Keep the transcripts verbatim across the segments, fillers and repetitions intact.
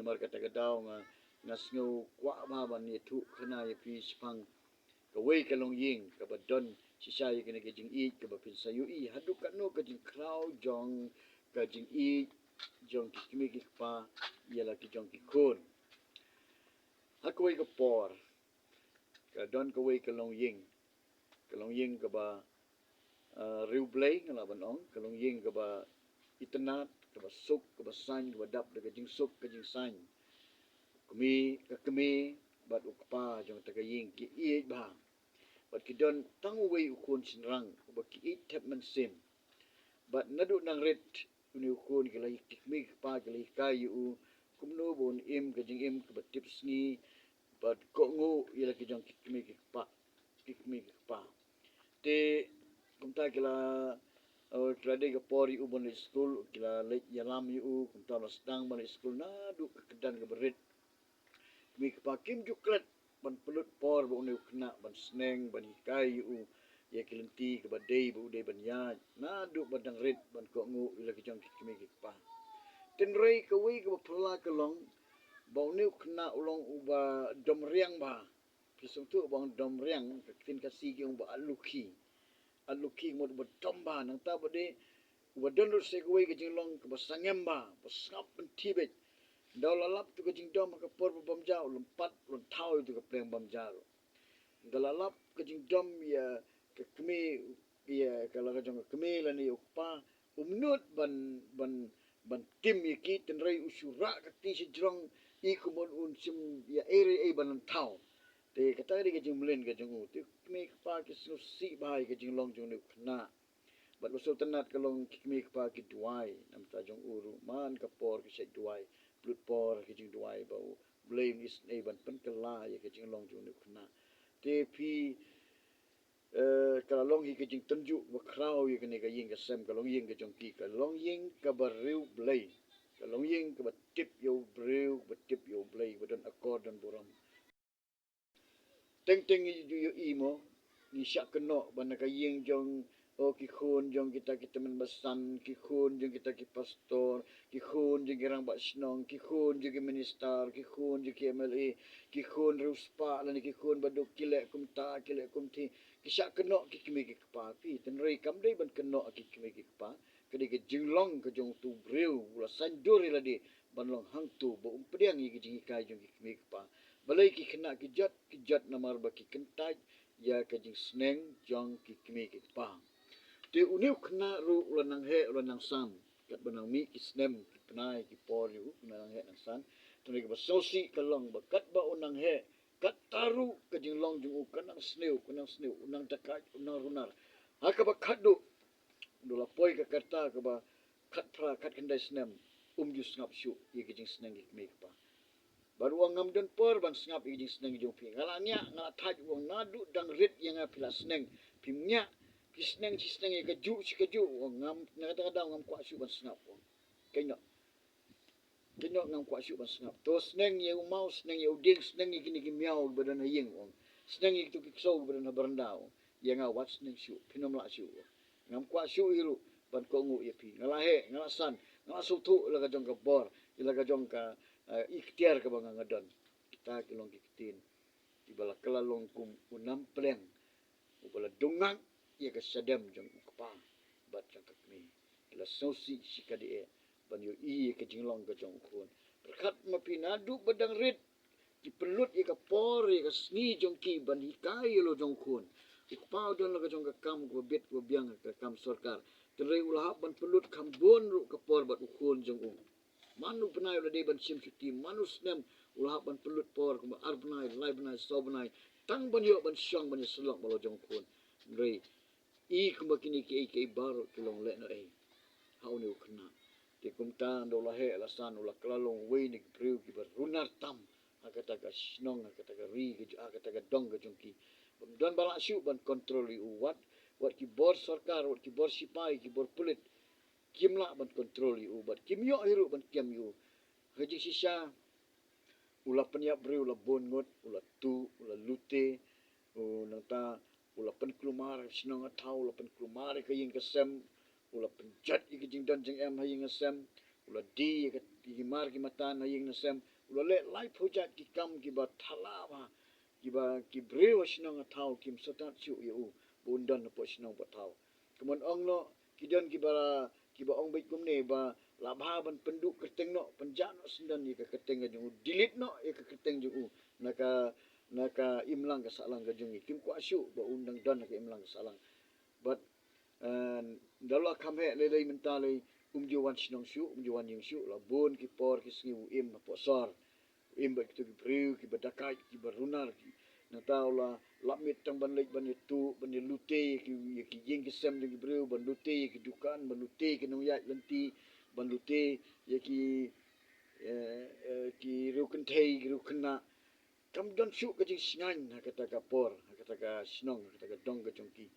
Namar kata ka daw nga, nga sngew kwah bha ban ïathuh khana ïa phi shaphang kawei ka longïing kaba don shisha ïa kane ka jingïeit kaba phin sa ïohi haduh katno ka jingkhraw jong ka jingïeit jong ki kmie ki kpa ïa la ki jong ki khun. Ha kawei ka por ka don kawei ka longïing, ka longïing kaba, ah, riewblei nga lah ban ong, ka longïing kaba itynnad, kaba suk, kaba saiñ, kaba dap da ka jingsuk ka jingsaiñ. Kmie, ka kmie bad u kpa jong kata ka ïing ki ïeit bha. Bad ki don tang uwei u khun shynrang uba ki ïeit thep mynsiem. Bad naduh nang rit une u khun ki la hi-, ki kmie ki kpa ki la hikai ïa u kumno ba un im ka jingim kaba tip sngi bad kohnguh ïa la ki jong ki kmie ki kpa, ki kmie ki kpa. Te kumta ki la, eh, ki la dei ka por ïa u ban leit skul, ki la leit ïalam ïa u, kumta la sdang ban leit skul naduh ka kyrdan kaba rit. Kmie ki kpa kim ju klet ban pynlut por ba une u khynnah ban sneng, ban hikai ïa u ïa ki lynti kaba dei ba u dei ban ïaid naduh ba dang rit ban kohnguh ïa la ki jong ki kmie ki kpa. Tynrai kawei kaba phylla ka long ba une u khynnah u long uba dom riang bha. Phi sngewthuh ba ong dom riang, ka ktien Khasi ki ong ba atlukhi. Atlukhi mut uba dom bha, nangta ba dei uba don ruh sa kawei ka jinglong kaba sangem bha, ba sngap pynthi beit. Nda u la lap tu ka jingdom ha ka por ba bam ja, u lympat u lynthaw ïa tu ka pliang bam ja ruh. Nda la lap ka jingdom ïa ka kmie, ïa ka la ka jong ka kmie lane ïa u kpa, um nud ban, ban, ban tim ïa ki, tynrai u shu rah ka kti sha jrong, i kumno un shim ïa ei re ei ban lynthaw. Te kata ka dei ka jingmlien ka jong u. Te kmie kpa ki sngewsih bha ïa ka jinglong jong une u khynnah. Bad la sngewtynnat ka long ki kmie kpa ki duwai namar jong u ruh, man ka por ki shait duwai, pynlut por ki jingduwai ba U Blei un isynei ban pynkylla ïa ka jinglong jong une u khynnah. Te phi, eh, ka la long hi ka jingtynjuh ba khraw ïa kane ka ïing ka sem, ka longïing ka jong ki, ka longïing kaba riewblei, ka longïing kaba tip ïa u briew, kaba tip ïa U Blei, kaba don akor don burom. Teng teng ngi ju ïohi mo, ngi shah kynnoh ba na ka ïing jong, o, ki khun jong kita ki tymmen basan, ki khun jong kita ki pastor, ki khun jong ki rangbah shnong, ki khun jong ki minister, ki khun jong ki M L A, ki khun riewspah lane ki khun baduk, ki leh kumta, ki leh kumthi. Ki shah kynnoh ki kmie ki kpa, phi, tynrai kam dei ban kynnoh ki kmie ki kpa. Ka dei ka jinglong ka jong utu u briew uba la saiñdur ïa lade ban long hangtu, ba um pdiang ïa ki jinghikai jong ki kmie ki kpa. Balei ki khynnah ki jot, ki jot namar ba ki kyntait ïa ka jingsneng jong ki kmie ki kpa. Te une u khynnah ruh u la nang heh u la nang san, katba nang mih ki snem ki bnai ki por ïa u, u la nang heh nang san. Te kaba sngewsih ka long ba katba u nang heh, katta ruh ka jinglong jong u ka nang sniew, ka nang sniew, u nang dakait, u nang runar. Ha kaba khatduh, u la poi ka rta kaba khatphra khatkhyndai snem, um ju sngap shuh ïa ki jingsneng ki kmie ki kpa. Bad u ong ngam don por ban sngap ïa ki jingsneng jong phi. Nga la ngiah, nga la thait, u ong naduh dang rit ïa nga phi la sneng. Phim ngiah, phi sneng shi sneng ïa kajuh shi kajuh, u ong ngam, na kata ka daw ngam kwah shuh ban sngap, u ong. Kynnoh. Kynnoh ngam kwah shuh ban sngap. To sneng ïa u maw, sneng ïa u dieng, sneng ïa kine ki miaw kiba don ha ïing, u ong. Sneng ïa kito ki ksew kiba don ha baranda, u ong. Ïa nga wat sneng shuh, phin ym lah shuh, u ong. Ngam kwah shuh hi ruh ban kohnguh ïa phi. Nga la heh, nga la san, nga la sngewthuh la ka jong ka bor, ïa la ka jong ka, eh, iktiar kaba nga nga don. Kita ki long ki ktien kiba la kylla long kum u nam pliang uba la dungak ïa ka shadem jong u kpa bad jong ka kmie. Ki la sngewsih shikatdei ban ïohi ïa ka jinglong ka jong u khun. Pyrkhat ma phi, naduh ba dang rit ki pynlut ïa ka por ïa ka sngi jong ki ban hikai ïa la jong u khun. U kpa u don la ka jong ka kam kaba bit kaba biang, ka kam sorkar. Tynrai u la hap ban pynlut kham bun ruh ka por bad u khun jong u. Man u bnai u la dei ban shim shuti, man u snem u la hap ban pynlut por kumba ar bnai, lai bnai, saw bnai, tang ban ïoh ban shong ban ïasyllok bad la jong u khun. Hynrei i kumba kine kiei kiei baroh ki long lehnohei ha une u khynnah. Te kumta ynda u la heh la san u la kylla long uwei na ki briew kiba runar tam ha kata ka shnong, ha kata ka ri, ka ju-, ha kata ka dong ka jong ki. Bym don ba lah shuh ban kontrol ïa u, wat, wat ki bor sorkar, wat ki bor sipai, ki bor pulit, kim lah ban kontrol ïa u bad kim ïoh hi ruh ban kem ïa u. Ha ka jingshisha u la pynïap briew, u la bun ngut, u la tuh, u la lute, u nangta u la pynkulmar shnong ha thaw, u la pynkulmar ïa ka ïing ka sem, u la pynjot ïa ka jingdon jingem ha ïing ha sem, u la die ïa ka, ki mar ki mata na ïing na sem, u la leh laiphew jait ki kam kiba thala bha, kiba ki briew ha shnong ha thaw kim sngewtynnat shuh ïa u ba un don hapoh shnong hapoh thaw. Kumno ong noh, ki don kiba, kiba ong beit kumne ba lah bha ban pynduh kyrteng noh, pynjah noh syndon ïa ka kyrteng ka jong u, delete noh ïa ka kyrteng jong u na ka, na ka imlang ka sahlang ka jong ngi. Kim kwah shuh ba un dang don ha ka imlang ka sahlang. Bad, eh, da la kham heh lei lei mynta lei, um ju wan shnong shuh, um ju wan ïing shuh, la bun ki por ki sngi u im hapoh sor. U im bad kito ki briew kiba dakaid, kiba runar, ki, nangta u la lap miet tang ban leit ban ïathuh, ban ïalute ïa ki, ïa ki ïing ki sem jong ki briew, ban lute ïa ki dukan, ban lute ïa ki nongïaid lynti, ban lute ïa ki, eh, eh, ki riewkynthei, ki riewkhynnah. Kam don shuh ka jingsngewsih ha kata ka por, ha kata ka shnong, ha kata ka dong ka jong ki.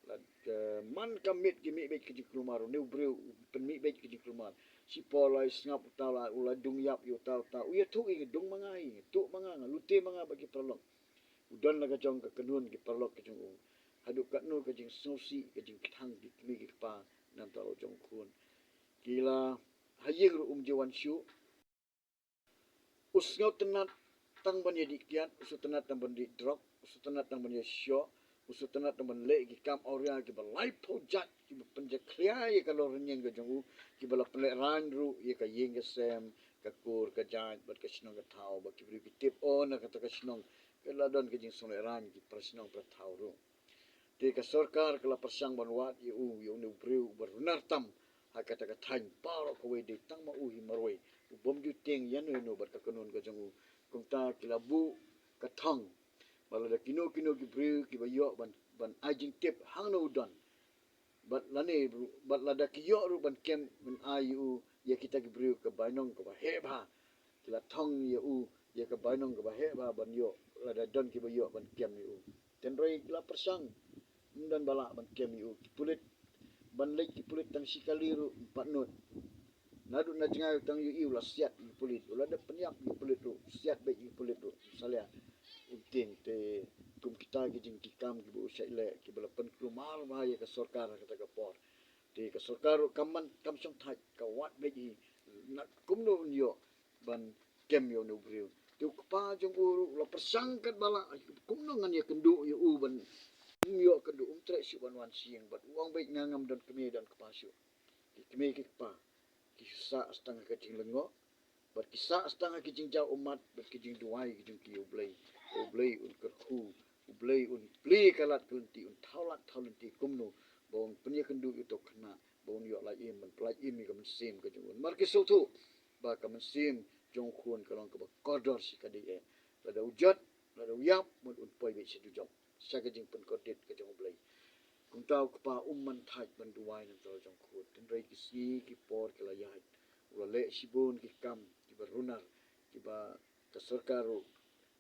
Lada man ka miet ki mih beit ka jingkulmar, une u briew u pynmih beit ka jingkulmar. Shipor lai sngap uta u la, u la dung ïap ïa uta uta. U ïathuh ïa nga, dung ma nga, ïathuh ma nga, nga lute ma nga bad ki paralok. U don la ka jong ka kynhun ki paralok ka jong u. Haduh katno ka jingsngewsih, ka jingkthang ki kmie ki kpa na bynta la u jong u khun. Ki la ha ïing ruh um ju wan shuh. U sngewtynnat tang ban ïadih kiad, u sngewtynnat tang ban dih drok, u sngewtynnat tang ban ïashoh, u sngewtynnat tang ban leh ki kam awria kiba laiphew jait, kiba pynjakhlia ïa ka longrynieng ka jong u, kiba la pynlehraiñ ruh ïa ka ïing ka sem, ka kur ka jait bad ka shnong ka thaw, ba ki briew ki tip, oh, na kata ka shnong ka la don ka jingsngewlehraiñ ki para shnong para thaw ruh. Te ka sorkar ka la pyrshang ban wad ïa u, ïa une u briew uba runar tam ha kata ka thaiñ, baroh kawei dei tang ma u hi marwei, u bym ju tieng ïano ïano bad ka kynhun ka jong u. Kumta ki la buh ka thong ba lada kino kino ki briew kiba ïoh ban, ban ai jingtip hangno u don, bad lane, bad lada ki ïoh ruh ban kem, ban ai ïa u, ïa kita ki briew ka bainong kaba heh bha. Ki la thong ïa u ïa ka bainong kaba heh bha ban ïoh, lada don kiba ïoh ban kem ïa u. Tynrai ki la pyrshang, ym don ba lah ban kem ïa u. Ki pulit, ban leit ki pulit tang shi kali ruh ym pat nud. Naduh na jngai u tang ïohi u la siat ïa ki pulit, u la dep pynïap ïa ki pulit ruh, siat beit ïa ki pulit ruh, salia. Ym tieng. Te kum kita ki jingkikam kiba u shait leh, kiba la pynkulmar bha ïa ka sorkar ha kata ka por. Te ka sorkar ruh kam man, kam shong thait, ka wad beit hi na kumno un ïoh ban kem ïa une u briew. Te u kpa jong u ruh u la pyrshang katba lah, kumno ngan ïakynduh ïa u ban, um ïoh kynduh, um treh shuh ban wan sha ïing, bad u ong beit, nga ngam don kmie don kpa shuh. Ki kmie ki kpa ki shu sah tang ha ka jinglyngngoh, bad ki sah tang ha ki jingjaw ummat bad ki jingduwai ki jong ki ïa U Blei. U Blei un kyrkhu, U Blei un plie ka lad ka lynti, un thaw lad thaw lynti kumno ba un pynïakynduh ïa uto u khynnah, ba un ïoh lait im, ban pyllait im ïa ka mynsiem ka jong u. Namar ki sngewthuh ba ka mynsiem jong u khun ka long kaba kordor shi kadei eh. Lada u jot, lada u ïap, mut un poi beit sha dujok, sha ka jingpynkordit ka jong U Blei. Kumta u kpa um man thait ban duwai na bynta la u jong u khun. Tynrai ki sngi ki por ki la ïaid, u la leh shibun ki kam kiba runar, kiba ka sorkar ruh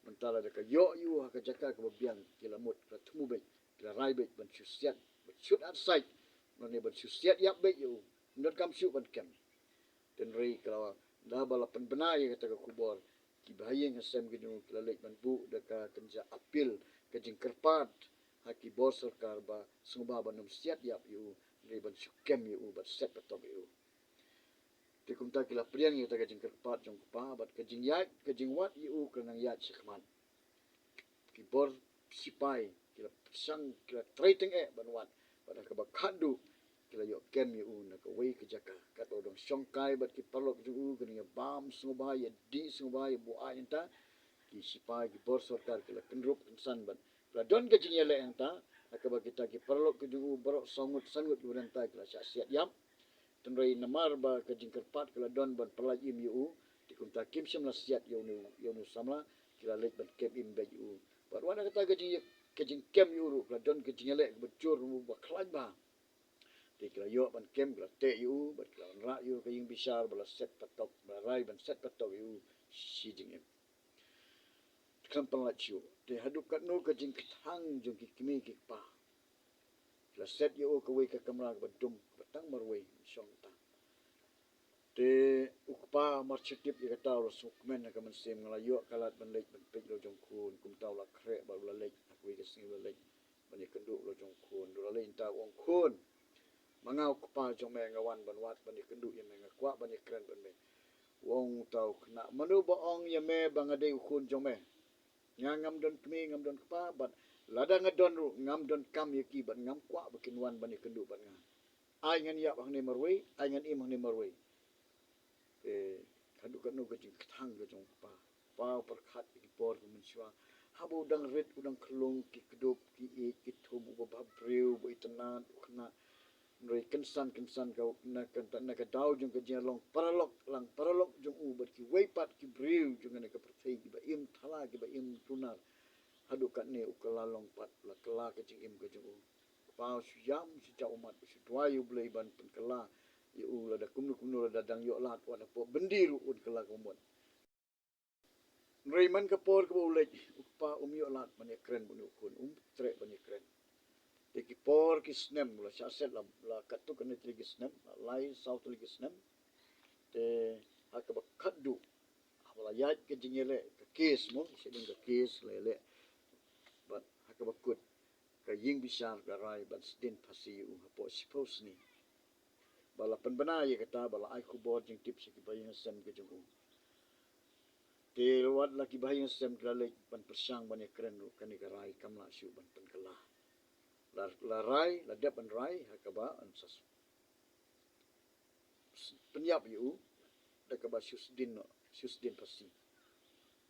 mynta lada ka ïoh ïa u ha ka jaka kaba biang, ki la mut, ki la thmu beit, ki la rai beit ban shu siat, ban shu at sait, lane ban shu siat ïap beit ïa u. Ym donkam shuh ban kem. Tynrai ka la, da ba la pynbna ïa kata ka khubor, ki bahaïing hasem ki jong u ki la leit ban buh da ka kynja appeal, ka jingkyrpad ha ki bor sorkar ba sngewbha ban ym siat ïap ïa u, hynrei ban shu kem ïa u, ban set patok ïa u. Te kumta ki la pdiang ïa kata ka jingkyrpad jong u kpa, bad ka jingïaid, ka jingwad ïa u ka nang ïaid shakhmat. Ki bor sipai ki la pyrshang, ki la trei tyngeh ban wad, bad ha kaba khatduh ki la ïoh kem ïa u na kawei ka jaka. Katba u dang shongkai bad ki paralok jong u, ki dang ïa bam sngewbha, ïa dih sngewbha, ïa buaid hangta, ki sipai, ki bor sorkar ki la kynrup kynsan bad ki la don ka jingïaleh hangta, ha kaba kita ki paralok ki jong u baroh saw ngut san ngut kiba don hangta ki la shah siat ïap. Tynrai namar ba ka jingkyrpad ka la don ban pyllait im ïa u, te kumta kim shym la siat ïa une, ïa une u samla, ki la leit ban kem im beit ïa u. Bad wat na kata ka jing, ka jingkem ïa u ruh ka la don ka jingïaleh kaba jur, ba khlaiñ bha. Te ki la ïoh ban kem, ki la teh ïa u, bad ki la wanrah ïa u ha ka ïing bishar, ba la set patok, ba la rai ban set patok ïa u shi jingim. Khlem pynlait shuh. Te haduh katno ka jingkthang jong ki kmie ki kpa. Ki la set ïa u kawei ka kamra kaba dum, kaba tang marwei, shong ta. Te u kpa mar shu tip ïa kata u la sngewkmen ha ka mynsiem, nga la ïoh ka lad ban leit ban peit la u jong u khun, kumta u la khreh bad u la leit, ha kawei ka sngi u la leit ban ïakynduh la u jong u khun. U la leit hangta u ong, khun, ma nga u kpa jong me, nga wan ban wad ban ïakynduh ïa me, nga kwah ban ïakren bad me. U ong uta u khynnah, mano ba ong ïa me ba nga dei u khun jong me? Nga ngam don kmie, ngam don kpa, bad lada nga don ruh ngam donkam ïa ki, bad ngam kwah ba kin wan ban ïakynduh bad nga. Ai ngan ïap hangne marwei, ai ngan im hangne marwei. Te haduh katno ka jingkthang ka jong u kpa. Kpa u pyrkhat ïa ki por ki mynshuwa. Haba u dang rit, u dang khlung, ki kdup, ki ïeit, ki thum, uba bhabriew, uba itynnad u khynnah. Hynrei kynsan kynsan ka, na ka, na ka daw jong ka jinglong paralok, lang paralok jong u bad kiwei pat ki briew jong kane ka pyrthei, kiba im thala, kiba im tunar. Haduh katne u kylla long pat, la kylla ka jingim ka jong u. Kpa u shu ïam, shu jaw ummat, u shu duwai ïa U Blei ban pynkylla ïa u, lada kumno kumno, lada dang ïoh lad wat hapoh byndi ruh un kylla ka mut. Hynrei man ka por kaba u leit, u kpa um ïoh lad ban ïakren bad une u khun, um treh ban ïakren. Te ki por ki snem, la shah set, la, la katto katne tylli ki snem, la lai saw tylli ki snem. Te ha kaba khatduh, haba la ïaid ka jingïaleh, ka kes mo, shadien ka kes la ïaleh. Bad ha kaba kut, ka ïing bishar ka rai ban sdien phasi ïa u hapoh shiphew sngi. Ba la pynbna ïa kata, ba la ai khubor jingtip sha ki bahaïing hasem ki jong u. Te wat la ki bahaïing hasem ki la leit ban pyrshang ban ïakren ruh, kane ka rai kam lah shuh ban pynkylla. La, la rai, la dep ban rai ha kaba yn sa pynïap ïa u da kaba shu sdien noh, shu sdien phasi.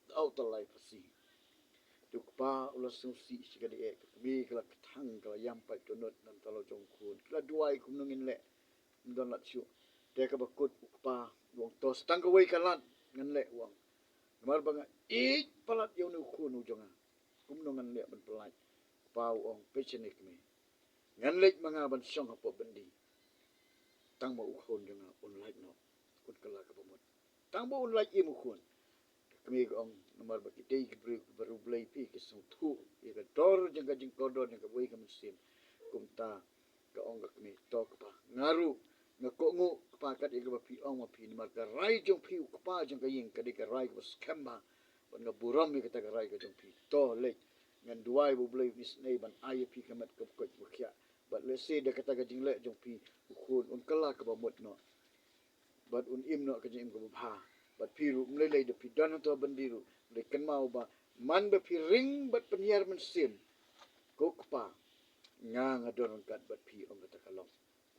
Da u tyllai phasi. Te u kpa u la sngewsih shikatdei, ka kmie ka la kthang, ka la ïam paid dohnud namar ka la jong u khun. Ki la duwai kumno ngin leh, ym don lad shuh. Te kaba kut u kpa u ong to tang kawei ka lad ngan leh, u ong. Namar ba nga ïeit palat ïa une u khun u jong nga. Kumno ngan leh ban pyllait? Kpa u ong peit shane kmie. Ngan leit ma nga ban shong hapoh byndi. Tang ma u khun jong nga un lait noh, un kylla kaba mut. Tang ba un lait im u khun. Ka kmie ka ong namar ba ki dei ki briew kiba riewblei, phi ki sngewthuh ïa ka dor jong ka jingkordor jong kawei ka mynsiem. Kumta ka ong ka kmie, to kpa, nga ruh nga kohnguh kpa kat ïa kaba phi ong ma phi, namar ka rai jong phi u kpa jong ka ïing ka dei ka rai kaba skhem bha. Bad nga burom ïa kata ka rai ka jong phi. To leit, ngan duwai ba U Blei un isynei ban ai ïa phi ka met kaba koit kaba khiah. Bad lehse da kata ka jingleh jong phi u khun un kylla kaba mut noh. Bad un im noh ka jingim kaba bha. Bad phi ruh ym lei lei da phi don hangto ha byndi ruh, lei kynmaw ba man ba phi ring bad pynhiar mynsiem, ko kpa, nga nga don ryngkat bad phi, ong kata ka lok.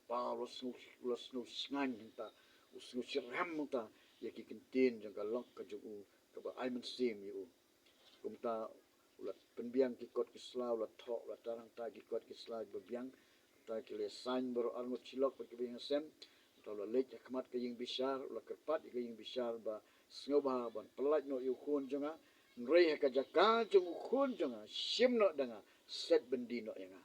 Kpa u la sngew, u la sngew shngaiñ hangta, u sngew shitrhem hangta ïa ki kyntien jong ka lok ka jong u kaba ai mynsiem ïa u. Kumta u la pynbiang ki kot ki sla, u la thoh, u la tarangta ki kot ki sla ba biang. Kumta ki la ïasain baroh arngut shi lok bad ki bahaïing hasem. Kumta u la leit ha khmat ka ïing bishar, u la kyrpad ïa ka ïing bishar ba sngewbha ban pyllait noh ïa u khun jong nga. Hynrei ha ka jaka jong u khun jong nga, shim noh da nga, set byndi noh ïa nga.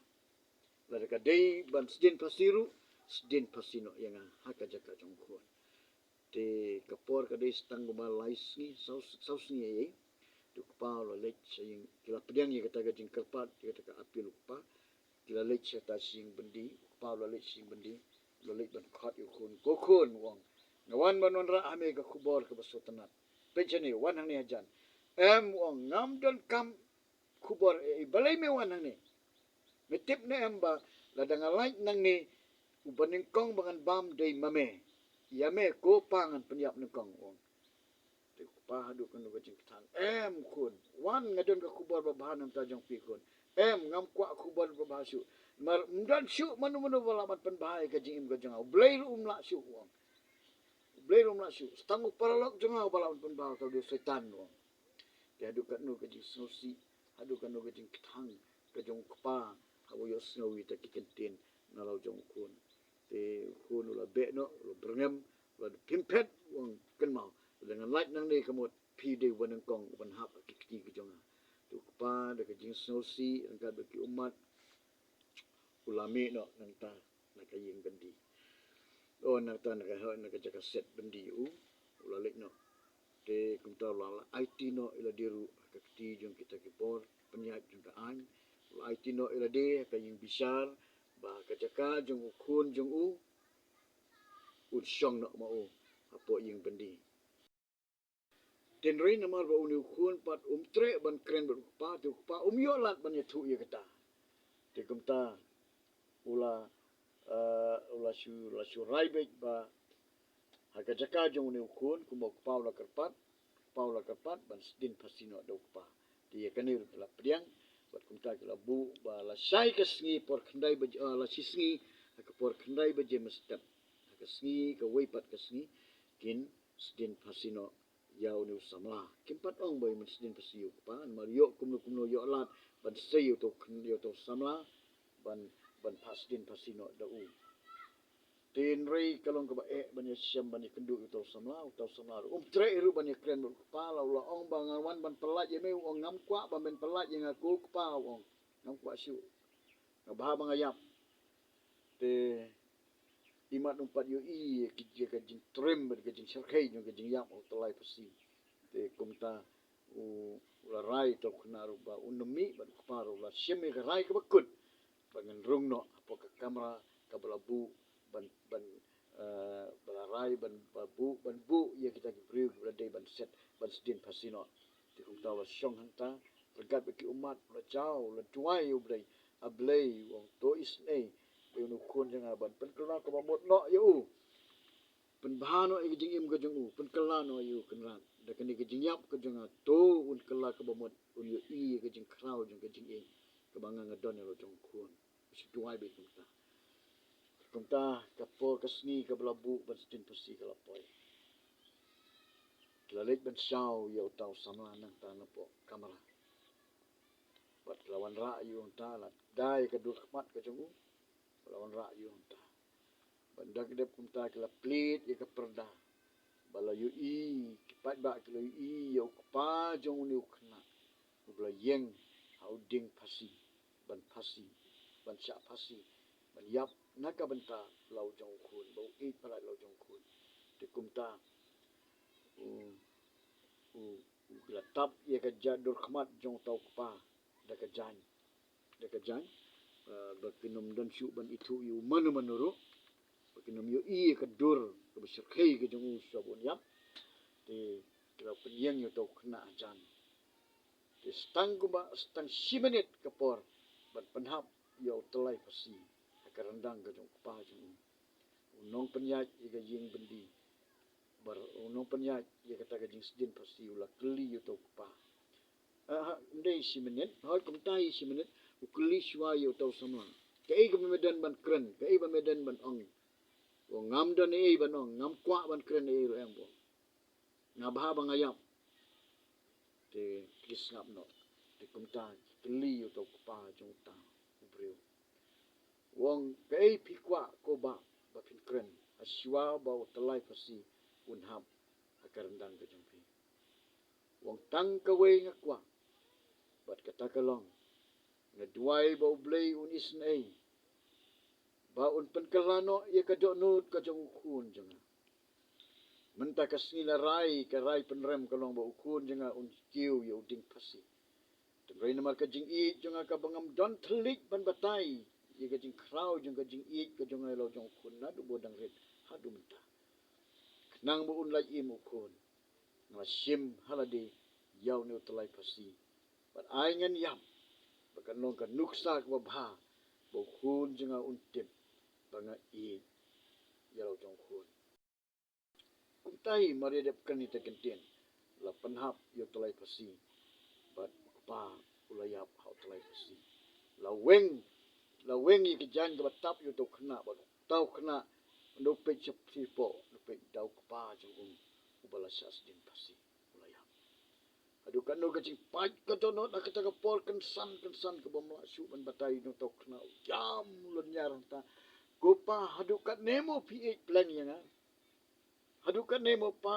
Lada ka dei ban sdien phasi ruh, sdien phasi noh ïa nga ha ka jaka jong u khun. Te ka por ka dei tang kumba lai sngi, saw, saw sngi ïa ei. Te u kpa u la leit sha ïing, ki la pdiang ïa kata ka jingkyrpad, ïa kata ka appeal u kpa. Ki la leit sha kata sha ïing byndi, u kpa u la leit sha ïing byndi, u la leit ban khot ïa u khun. Ko khun, u ong, nga wan ban wanrah ha me ka khubor kaba sngewtynnat. Peit shane, wan hangne hajan. Em, u ong, ngam donkam khubor ei ei, balei me wan hangne? Me tip ne em ba lada nga lait nangne, uba nyngkong ba ngan bam dei ma me. Ïa me ko pa ngan pynïap nyngkong, u ong. Te u kpa haduh kano ka jingkthang. Em khun, wan, nga don ka khubor babha na bynta jong phi khun. Em, ngam kwah khubor babha shuh. Namar ym don shuh mano mano ba lah ban pynbha ïa ka jingim ka jong nga. U Blei ruh um lah shuh, u ong. U Blei ruh um lah shuh. Tang u paralok jong nga uba lah ban pynbha, uta u dei u Soitan, u ong. Te haduh katno ka jingsngewsih, haduh katno ka jingkthang ka jong u kpa haba u ïohsngew ïa kita ki kyntien na la u jong u khun. Te u khun u la beh noh, u la byrngem, u la pynphet, u ong, kynmaw, lada ngan lait nangne ka mut phi dei uba nyngkong uban hap ha ki kti ki jong nga. Te u kpa da ka jingsngewsih ryngkat bad ki ummat u la mih noh nangta na ka ïing byndi. O, nangta na ka, na ka jaka set byndi u, u la leit noh. Te kumta u la, la aiti noh ïa lade ruh ha ka kti jong kita ki bor pynïaid jong ka aiñ. U la aiti noh ïa lade ha ka ïing bishar ba ha ka jaka jong u khun jong u un shong noh ma u hapoh ïing byndi. Hynrei namar ba une u khun pat um treh ban kren bad u kpa, te u kpa um ïoh lad ban ïathuh ïa kata. Te kumta u la, eh, u la shu, la shu rai beit ba Ha ka jaka jong une u khun, kumba u kpa u la kyrpad, u kpa u la kyrpad ban sdien phasi noh da u kpa. Te ïa kane ruh la pdiang, bad kumta ki la buh ba lashai ka sngi por khyndai baje, ah, lashai sngi, ha ka por khyndai baje mynstep. Ha ka sngi, kawei pat ka sngi, kin sdien phasi noh ïa une u samla. Kim pat ong ba ïa men sdien phasi ïa u kpa, namar ïoh kumno kumno ïoh lad ban sei ïa uto u khyn-, ïa uto u samla, ban, ban phah sdien phasi noh da u. Te hynrei ka long kaba eh ban ïa shem ban ïa kynduh ïa uto u samla, uto u samla ruh um treh ruh ban ïa kren bad u kpa, la u la ong ba nga wan ban pyllait ïa me, u ong ngam kwah ban men pyllait ïa nga ko kpa, u ong ngam kwah shuh. Nga bha ba nga ïap. Te imat um pat ïohi ïa ki, ïa ka jingtriem bad ka jingshyrkhei jong ka jingïap u tyllai phasi. Te kumta u, u la rai uto u khynnah ruh ba un ym mih bad u kpa ruh, u la shim ïa ka rai kaba kut ba ngan rung noh hapoh ka kamra kaba la buh ban, ban, eh, ba la rai ban, ba buh, ban buh ïa kita ki briew kiba la dei ban set, ban sdien phasi noh. Te kumta u la shong hangta, ryngkat bad ki ummat, u la jaw, u la duwai ïa U Blei. A Blei, u ong to isynei ïa une u khun jong nga ban pynkylla kaba mut noh ïa u. Pynbha noh ïa ka jingim ka jong u, pynkylla noh ïa u Kynrad. Da kane ka jingïap ka jong nga to un kylla kaba mut, un ïohi ïa ka jingkhraw jong ka jingïeit kaba nga nga don ïa la u jong u khun. U shu duwai beit kumta. Kumta ka por ka sngi kaba la buh ban sdien phasi ka la poi. Ki la leit ban shaw ïa uta u samla nangta napoh kamra. Bad ki la wanrah ïa u hangta, la da ïa ka dur khmat ka jong u. Ba la wanrah ïa u hangta. Bad ynda ki dep kumta ki la plied ïa ka pyrda. Ba la ïohi, ki paidbah ki la ïohi ïa u kpa jong une u khynnah uba la ïeng ha u dieng phasi, ban phasi, ban shah phasi, ban ïap na ka bynta la u jong u khun, ba u ïeit palat la u jong u khun. Te kumta u, u, u, ki la tap ïa ka ja-, dur khmat jong uta u kpa da ka jaiñ, da ka jaiñ, eh, ba kin ym don shuh ban ithuh ïa u mano mano ruh, ba kin ym ïohi ïa ka dur kaba shyrkhei ka jong u shuwa ba un ïap. Te ki la pynïeng ïa uta u khynnah hajan. Te sa tang kumba, sa tang shi minit ka por ban pynhap ïa u tyllai phasi ha ka ryndang ka jong u kpa jong u. U nongpynïaid ïa ka ïing byndi, bad u nongpynïaid ïa kata ka jingsdien phasi u la kylli ïa uta u kpa. Ah, ha, ym dei shi minit, hooid kumta hi shi minit, u kylli shuwa ïa uta u samla. Kaei kaba me don ban kren, kaei ba me don ban ong. U ong ngam don ei ei ban ong, ngam kwah ban kren ei ei ruh em, u ong. Nga bha ba nga ïap. Te ki sngap noh. Te kumta ki kylli ïa uta u kpa jong uta u briew. U ong kaei phi kwah ko bah ba phin kren, ha shuwa ba u tyllai phasi un hap ha ka ryndang ka jong phi. U ong tang kawei nga kwah, bad kata ka long, nga duwai ba U Blei un isynei ba un pynkylla noh ïa ka dohnud ka jong u khun jong nga. Mynta ka sngi la rai, ka rai pynrem ka long ba u khun jong nga un kiew ïa u dieng phasi. Hynrei namar ka jingïeit jong nga kaba ngam don thylliej ban batai ïa ka jingkhraw jong ka jingïeit ka jong nga ïa la u jong u khun naduh ba u dang rit haduh mynta. Khnang ba un lait im u khun, nga la shim ha lade ïa une u tyllai phasi. Bad ai ngan ïap ba kan long ka nuksa kaba bha ba u khun jong nga un tip ba nga ïeit ïa la u jong u khun. Kumta hi mar ïa dep kane ka kyntien, la pynhap ïa u tyllai phasi. Bad u kpa u la ïap ha u tyllai phasi. La weng, la weng ïa ka jaiñ kaba tap ïa uta u khynnah, bad uta u khynnah ynda u peit sha pyrthei, u peit da u kpa jong u uba la shah sdien phasi, u la ïap. Haduh katno ka jingpait ka dohnud ha kata ka por, kynsan kynsan kaba ym lah shuh ban batai. Uta u khynnah u ïam, u lynñiar hangta. Ko pa, haduh katne mo phi ïeit pleng ïa nga? Haduh katne mo pa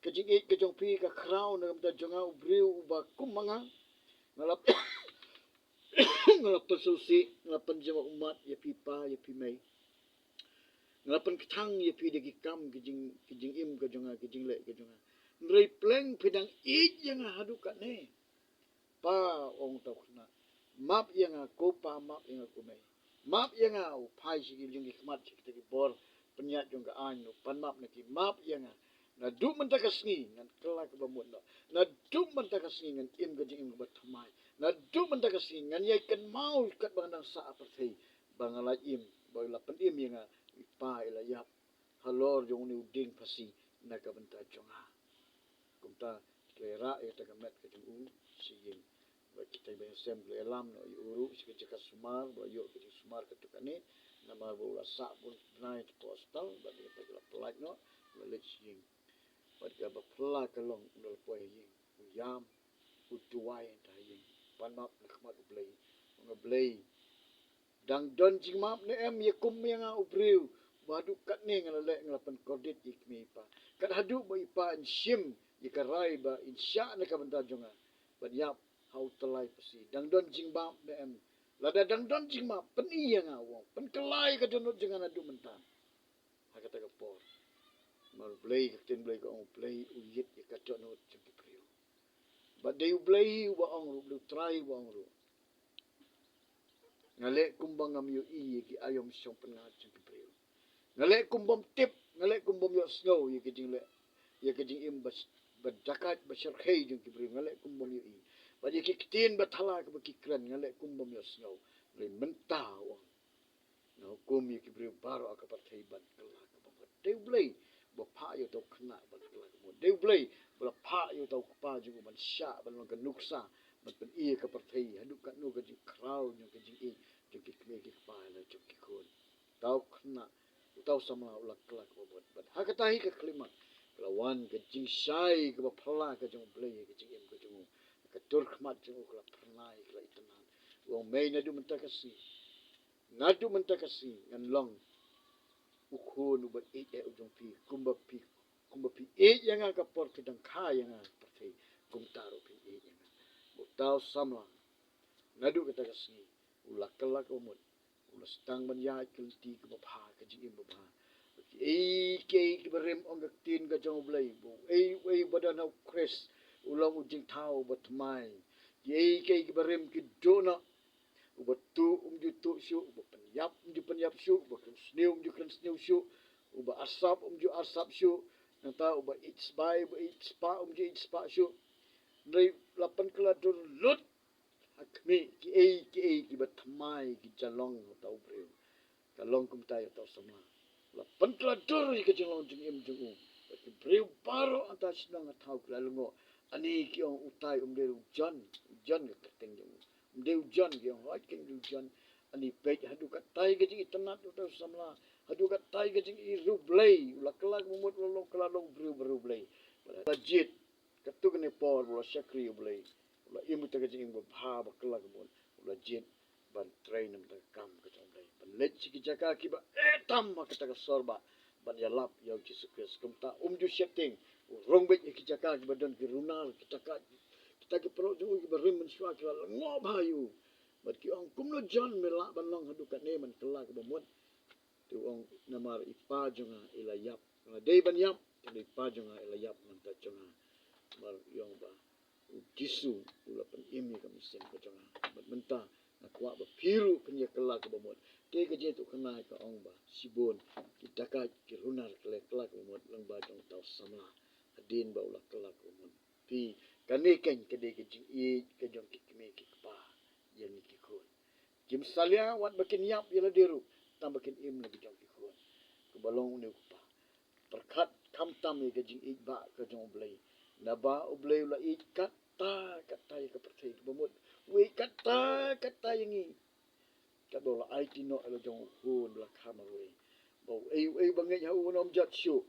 ka jingïeit ka jong phi ka khraw na ka bynta jong nga, u briew uba kum ma nga? Nga la, nga la pynsngewsih, nga la pynjemah ummat ïa phi pa, ïa phi mei. Nga la pynkthang ïa phi da ki kam, ki jing, ki jingim ka jong nga, ki jingleh ka jong nga. Hynrei pleng phi dang ïeit ïa nga haduh katne? Pa, ong uta u khynnah, map ïa nga ko pa, map ïa nga ko mei. Map ïa nga. U phai sha ki jong ki khmat, sha kita ki bor pynïaid jong ka aiñ, u pan map na ki, map ïa nga. Naduh mynta ka sngi ngan kylla kaba mut noh. Naduh mynta ka sngi ngan im ka jingim kaba thymmai. Naduh mynta ka sngi ngan ïai kynmaw katba nga dang sah ha pyrthei ba nga la im, ba la pynim ïa nga, i pa i la ïap halor jong une u dieng phasi na ka bynta jong nga. Kumta ki la ïarah ïa kata ka met ka jong u sha ïing. Bad kita kiba ïasem ki la ïalam noh ïa u ruh sha ka jaka sumar, ba la ïoh ka jingsumar katto katne, namar ba u la sah bun bnai hapoh hospital. Bad ïa kata ki la pyllait noh, u la leit sha ïing. Bad kaba phylla ka long, u la poi ha ïing, u ïam, u duwai hangta ha ïing, panap na khmat U Blei, u ong, Blei, dang don jingmap ne em ïa kum ïa nga u briew, ba haduh katne nga la leh, nga la pynkordit ïa i kmie i kpa, kat haduh ba i pa in shim ïa ka rai ba in shah na ka bynta jong nga ban ïap ha u tyllai phasi? Dang don jingmap ne em? Lada dang don jingmap, pyni ïa nga, u ong, pynkylla ïa ka dohnud jong nga naduh mynta. Ha kata ka por, namar U Blei, ka ktien Blei ka ong, U Blei u ïit ïa ka dohnud jong ki briew. Bad dei U Blei uba ong ruh, U Blei U Trai uba ong ruh, nga leh kumba ngam ïohi ïa ki aïom shongpyngngad jong ki briew. Nga leh kum bym tip, nga leh kum bym ïohsngew ïa ka jingleh, ïa ka jingim ba, ba dakaid, ba shyrkhei jong ki briew, nga leh kum bym ïohi. Bad ïa ki ktien bathala kiba ki kren, nga leh kum bym ïohsngew. Hynrei mynta, u ong, nga hukum ïa ki briew baroh ha ka pyrthei ban kylla kaba mut. Dei U Blei ba phah ïa uta u khynnah ban kylla kaba mut. Dei U Blei ba la phah ïa uta u kpa jong u ban shah ban long ka nuksa, ban pyni ïa ka pyrthei haduh katno ka jingkhraw jong ka jingïeit jong ki kmie ki kpa, la jong ki khun. Uta u khynnah, uta u samla u la kylla kaba mut. Bad ha kata hi ka khyllipmat ka la wan ka jingshai kaba phylla ka jong U Blei ha ka jingim ka jong u. Ka dur khmat jong u ka la phyrnai, ka la itynnad. U ong, mei, naduh mynta ka sngi, naduh mynta ka sngi ngan long u khun uba ïeit eh u jong phi, kumba phi, kumba phi ïeit ïa nga ka por phi dang kha ïa nga ha pyrthei, kumta ruh phin ïeit ïa nga. Uta u samla, naduh kata ka sngi, u la kylla kaba mut, u la sdang ban ïaid ka lynti kaba bha, ka jingim ba bha. Ba kiei kiei kiba rim, ong ka ktien ka jong U Blei, ba uei uei ba don ha U Khrist u long u jingthaw ba thymmai. Kiei kiei kiba rim ki duh noh. Uba tuh um ju tuh shuh, uba pynïap um ju pynïap shuh, uba kren sniew um ju kren sniew shuh, uba arsap um ju arsap shuh, nangta uba ïeit spah, uba ïeit spah um ju ïeit spah shuh. Hynrei la pynkylla dur lut ha khmih, kiei kiei kiba thymmai ki jia long ha uta u briew. Ka long kumta ïa uta u samla. La pynkylla dur ïa ka jinglong jingim jong u. Bad ki briew baroh hangta shnong ha thaw ki la lyngngoh. Ani ki ong, utai um dei u John, u John ka kyrteng jong u. Um dei u John, ki ong, hooid, kan dei u John. Ani peit haduh katta ka jingitynnad uta u samla, haduh katta ka jingïeit riewblei, u la kylla kaba mut, u la long, kylla long u briew ba riewblei. Bad la jied, katto katne por ba u la shakri U Blei, u la im kata ka jingim ba bha, ba kylla kaba mut, u la jied ban trei na ka bynta ka kam ka jong U Blei, ban leit sha ki jaka kiba eh tam ha kata ka sor bah, ban ïalap ïa U Jisu Khrist. Kumta um ju sheptieng, u rung beit ha ki jaka kiba don ki runar, kita ka, kita ki paralok jong u kiba rim mynshuwa ki la lyngngoh bha ïa u. Bad ki ong, kumno John me lah ban long haduh katne ban kylla kaba mut? Te u ong, namar i pa jong nga i la ïap. Nga dei ban ïap, te i pa jong nga i la ïap na ka bynta jong nga. Namar i ong ba U Jisu u la pynim ïa ka mynsiem ka jong nga. Bad mynta nga kwah ba phi ruh phin ïa kylla kaba mut. Te ka jingïathuhkhana ka ong ba shibun ki dakaid, ki runar ki la kylla kaba mut lyngba jong uta u samla, hadien ba u la kylla kaba mut. Phi, kane keiñ ka dei ka jingïeit ka jong ki kmie ki kpa ïa ngi ki khun. Kim salia wat ba kin ïap ïa lade ruh, tang ba kin im la ki jong ki khun. Kaba long une u kpa, pyrkhat khamtam ïa ka jingïeit bah ka jong U Blei. Naba U Blei u la ïeit katta katta ïa ka pyrthei kaba mut. U ïeit katta katta ïa ngi. Katba u la aiti noh ïa la jong u khun ba la kha marwei, ba uei uei ba ngeit ha u un ym jot shuh,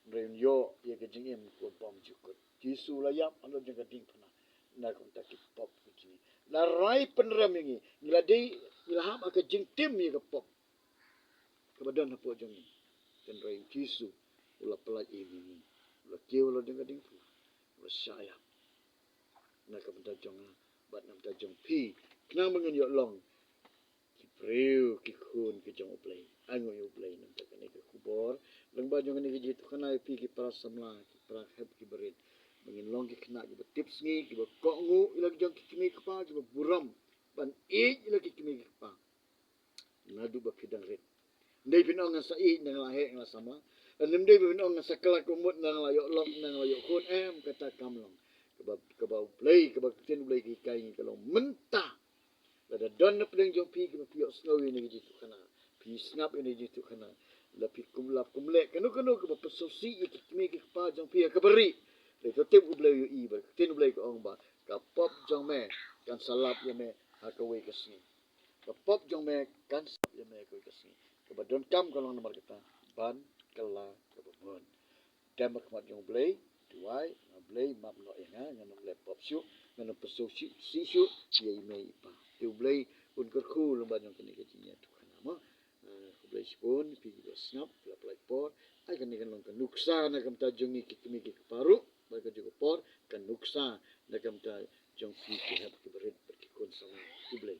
hynrei un ïoh ïa ka jingim kaba bymjukut. Jisu u la ïap halor jong ka diengphna na ka bynta ki pop ki jong ngi. La rai pynrem ïa ngi. Ngi la dei, ngi la hap ha ka jingtim ïa ka pop kaba don hapoh jong ngi. Hynrei Jisu u la pyllait ïa ngi. U la kiew halor jong ka diengphna, u la shah ïap na ka bynta jong nga bad na ka bynta jong phi, khnang ba ngin ïoh long ki briew, ki khun ki jong U Blei. Ainguh ïa U Blei na ka bynta kane ka khubor. Lyngba jong kane ka jingïathuhkhana ïa phi ki para samla, ki para hep, ki barit, ba ngin long ki khynnah kiba tipsngi, kiba kohnguh ïa la ki jong ki kmie ki kpa, kiba burom ban ïeit ïa la ki kmie ki kpa. Naduh ba phi dang rit. Ym dei phin ong ngan sa ïeit, ngan la heh, ngan la samla. Lane ym dei ba phin ong ngan sa kylla kaba mut, ngan la ïoh lok, ngan la ïoh khun, em, kata kam long. Kaba, kaba U Blei, kaba ka ktien U Blei ka hikai ïa ngi ka long mynta. Lada don na pdeng jong phi kiba phi ïohsngew ïa kane ka jingïathuhkhana, phi sngap ïa kane ka jingïathuhkhana, Lada phi kum lap kum leh kano kano kaba pynsngewsih ïa ki kmie ki kpa jong phi ha kaba rieh, lada tip U Blei u ïohi ba ka ktien U Blei ka ong ba ka pop jong me kan sa lap ïa me ha kawei ka sngi. Ka pop jong me kan sa lap ïa me ha kawei ka sngi. Kaba donkam ka long namar kata ban kylla kaba mut. Dem ha khmat jong U Blei, duwai, nga, Blei map noh ïa nga, ngan ym leh pop shuh, ngan ym pynsngewsih shuh ïa i mei i pa. Te U Blei un kyrkhu lem bad jong kane ka jingïathuhkhana mo. Ah, khublei shibun phi kiba sngap, phi la pynlait por. Ai kane kan long ka nuksa na ka bynta jong ngi ki kmie ki kpa ruh, bad ka juh ka por ka nuksa na ka bynta jong phi ki hep ki barit bad ki khun samla. Khublei.